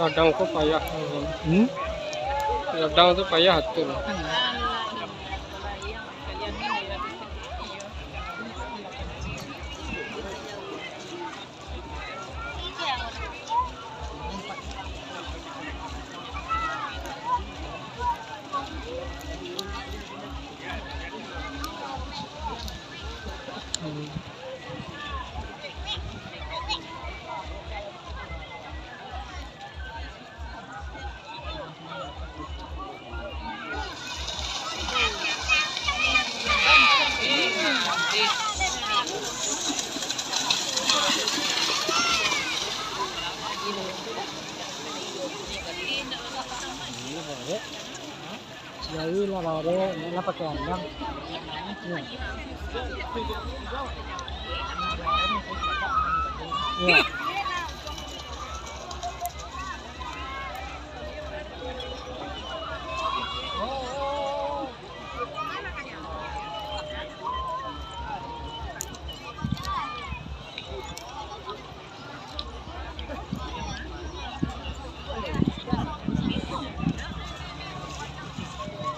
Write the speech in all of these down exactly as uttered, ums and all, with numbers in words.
Kadang ko payah. Hmm? Kadang tu payah atur. Jadi lah baru, nak lah pakai andang. Ya. Ya.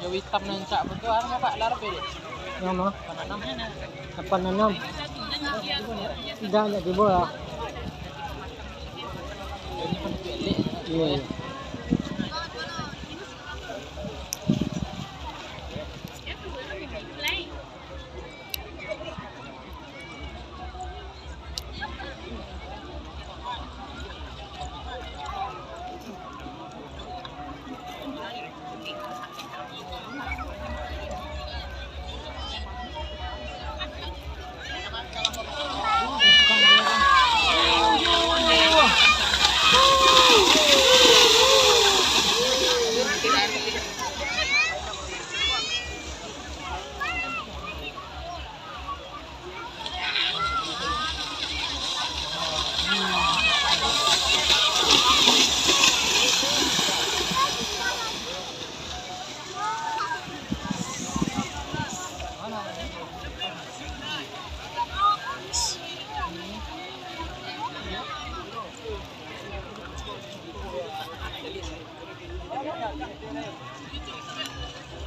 Yo, hitam nan cak betul, anu, Pak, larap ya, Dek? Nan ma? Lapan anam. Lapan anam. Indak, indak tibo lah. Iyo, iyo.